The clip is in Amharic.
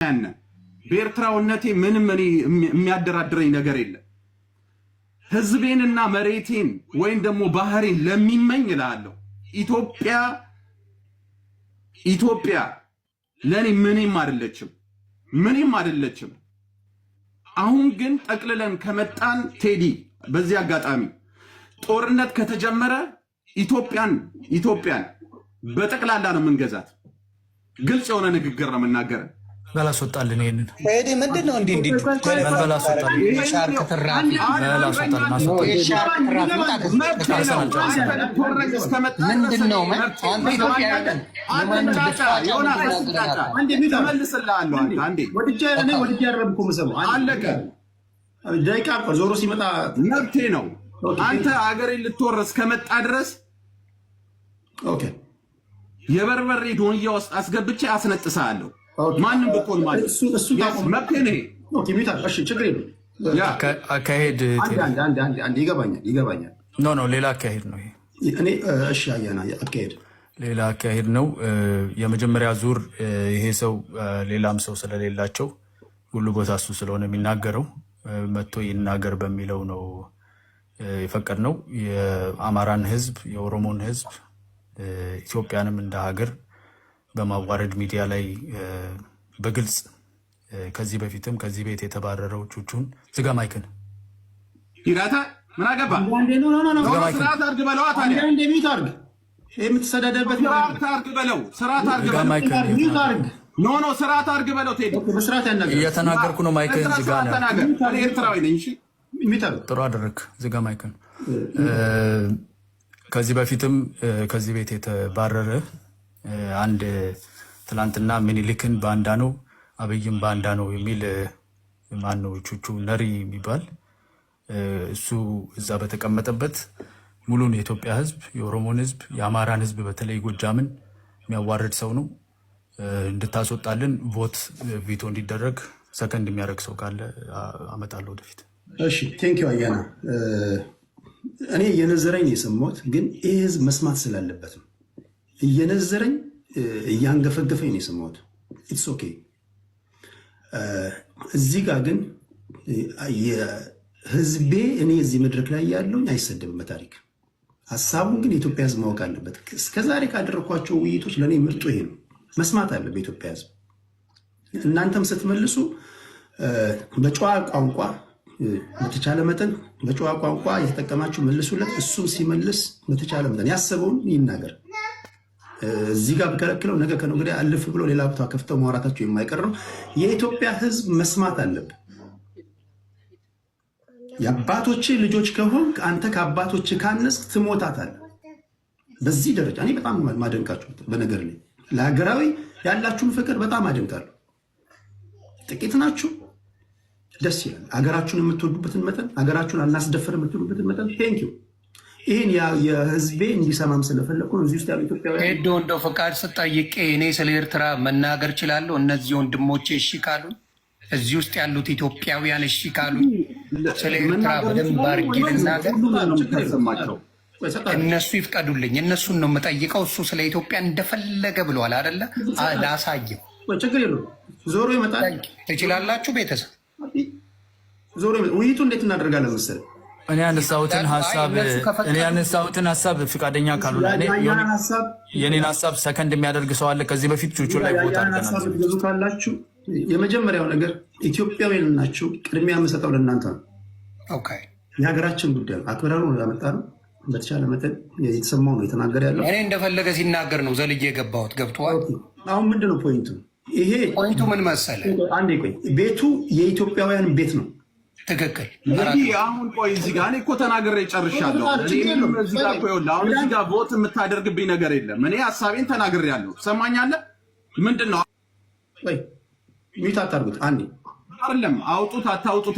ነን። በኤርትራውነቴ ምንም እኔ የሚያደራድረኝ ነገር የለም። ህዝቤንና መሬቴን ወይም ደግሞ ባህሬን ለሚመኝ እላለሁ፣ ኢትዮጵያ ኢትዮጵያ ለእኔ ምንም አይደለችም፣ ምንም አይደለችም። አሁን ግን ጠቅልለን ከመጣን ቴዲ፣ በዚህ አጋጣሚ ጦርነት ከተጀመረ ኢትዮጵያን በጠቅላላ ነው የምንገዛት። ግልጽ የሆነ ንግግር ነው የምናገረ። በል አስወጣልን፣ ይሄንን ቴዲ ምንድን ነው እንዲህ እንዲህ በል በል አስወጣልን፣ የሻርክ ትራፊ በል አስወጣልን፣ አስወጣልን። የሻርክ ትራፊ ውጣ ከዚህ። ጨርሰናል፣ ጨርሰናል። ምንድን ነው አንተ ኢትዮጵያውያን የማንም ልፋጫ ተመልስልሃለሁ። አንዴ ወድጄ እኔ ወድጄ አይደለም እኮ የምሰማው። አለቀ። ደቂቃ አልቋል። ዞሮ ሲመጣ መብቴ ነው። አንተ አገሬን ልትወር እስከመጣ ድረስ የበርበሬ ዶንያ ውስጥ አስገብቼ አስነጥሳለሁ። ማንም ብኮን ማለት እሱ መብቴ ነው። Okay፣ mute አድርግ። እሺ፣ ችግር የለውም። አካሄድ አንዴ አንዴ አንዴ አንዴ አንዴ፣ ይገባኛል ይገባኛል። No, no፣ ሌላ አካሄድ ነው ይሄ። እኔ እሺ፣ አያና አካሄድ ሌላ አካሄድ ነው። የመጀመሪያ ዙር ይሄ ሰው ሌላም ሰው ስለሌላቸው ሁሉ ቦታ እሱ ስለሆነ የሚናገረው መጥቶ ይናገር በሚለው ነው የፈቀድነው። የአማራን ሕዝብ፣ የኦሮሞን ሕዝብ፣ ኢትዮጵያንም እንደ ሀገር በማዋረድ ሚዲያ ላይ በግልጽ ከዚህ በፊትም ከዚህ ቤት የተባረረው ቹቹን ዝጋ mic ን። ይራታ ምን አገባ? አንዴ no, no, no። ዝጋ mic ን። ስርዓት አድርግ በለዋ ታዲያ። አንዴ mute አድርግ። የምትሰዳደበት ስርዓት አድርግ በለው። ስርዓት አድርግ ዝጋ በለው። mic ን። Mute አድርግ። No, no፣ ስርዓት አድርግ በለው ቴዲ። በስርዓት ያናገር። እየተናገርኩ ነው። Mic ህን ዝጋ ስርዓት ነው። ተናገር። እኔ ኤርትራዊ ነኝ። እሺ። Mute አድርግ። ጥሩ አደረግ። ዝጋ mic ን። ከዚህ በፊትም ከዚህ ቤት የተባረረ አንድ ትላንትና ምኒልክን ባንዳ ነው፣ አብይም ባንዳ ነው የሚል ማን ነው ቹቹ ነሪ የሚባል እሱ እዛ በተቀመጠበት ሙሉን የኢትዮጵያ ሕዝብ፣ የኦሮሞን ሕዝብ፣ የአማራን ሕዝብ፣ በተለይ ጎጃምን የሚያዋርድ ሰው ነው። እንድታስወጣልን vote veto እንዲደረግ ሰከንድ የሚያደርግ ሰው ካለ አመጣለሁ ወደፊት። እሺ፣ thank you አያና። እኔ እየነዘረኝ ነው የሰማሁት፣ ግን ይህ ህዝብ መስማት ስላለበት ነው። እየነዘረኝ እያንገፈገፈኝ ነው የሰማሁት። It's okay። እዚህ ጋር ግን ህዝቤ እኔ እዚህ መድረክ ላይ ያለውኝ አይሰደብም በታሪክ። ሀሳቡን ግን የኢትዮጵያ ህዝብ ማወቅ አለበት። እስከዛሬ ካደረግኳቸው ውይይቶች ለእኔ ምርጡ ይሄ ነው። መስማት አለበት የኢትዮጵያ ህዝብ። እናንተም ስትመልሱ በጨዋ ቋንቋ፣ በተቻለ መጠን በጨዋ ቋንቋ የተጠቀማችሁ መልሱለት። እሱም ሲመልስ በተቻለ መጠን ያሰበውን ይናገር። እዚህ ጋር ብከለክለው ነገ ከነገ ወዲያ አልፍ ብሎ ሌላ ቦታ ከፍተው ማውራታቸው የማይቀር ነው። የኢትዮጵያ ህዝብ መስማት አለብን። የአባቶች ልጆች ከሆንክ አንተ ከአባቶች ካነስክ ትሞታታለህ። በዚህ ደረጃ እኔ በጣም ማደንቃችሁ በነገር ላይ ለሀገራዊ ያላችሁን ፍቅር በጣም አደንቃለሁ። ጥቂት ናችሁ፣ ደስ ይላል። ሀገራችሁን የምትወዱበትን መጠን፣ ሀገራችሁን አናስደፍር የምትሉበትን መጠን thank you። ይህን የህዝቤ እንዲሰማም ስለፈለግኩ ነው። እዚህ ውስጥ ያሉ ኢትዮጵያውያን ሄዶ እንደው ፈቃድ ስጠይቄ እኔ ስለ ኤርትራ መናገር እችላለሁ። እነዚህ ወንድሞቼ እሺ ካሉ፣ እዚህ ውስጥ ያሉት ኢትዮጵያውያን እሺ ካሉ ስለ ኤርትራ በደንብ አድርጌ ልናገር። እነሱ ይፍቀዱልኝ። እነሱን ነው የምጠይቀው። እሱ ስለ ኢትዮጵያ እንደፈለገ ብለዋል አይደለ? ላሳየው። ችግር የለውም። ዞሮ ይመጣል። ትችላላችሁ ቤተሰብ። ዞሮ ይመጣል። ውይይቱ እንዴት እናደርጋለን መሰለህ? እኔ ያነሳሁትን ሀሳብ ፍቃደኛ ካልሆነ የኔን ሀሳብ ሰከንድ የሚያደርግ ሰው አለ። ከዚህ በፊት ቹቹ ላይ vote አድርገናል። ገዙ ካላችሁ የመጀመሪያው ነገር ኢትዮጵያውያን ናችሁ። ቅድሚያ የምሰጠው ለእናንተ ነው። የሀገራችን ጉዳይ ነው። አክብረን ነው ያመጣ ነው። በተቻለ መጠን የተሰማው ነው የተናገረ ያለው። እኔ እንደፈለገ ሲናገር ነው ዘልዬ የገባሁት። ገብቶሃል? አሁን ምንድን ነው point ኡ? ይሄ Point ኡ ምን መሰለ? አንዴ ቆይ። ቤቱ የኢትዮጵያውያን ቤት ነው። ትክክል። አሁን ቆይ፣ እዚህ ጋር እኔ እኮ ተናግሬ ጨርሻለሁ። እዚህ ጋር እኮ ይኸውልህ፣ አሁን እዚህ ጋር vote የምታደርግብኝ ነገር የለም። እኔ ሀሳቤን ተናግሬያለሁ። ሰማኛለህ? ምንድን ነው ቆይ፣ mute አታርጉት። አንዴ አይደለም፣ አውጡት አታውጡት።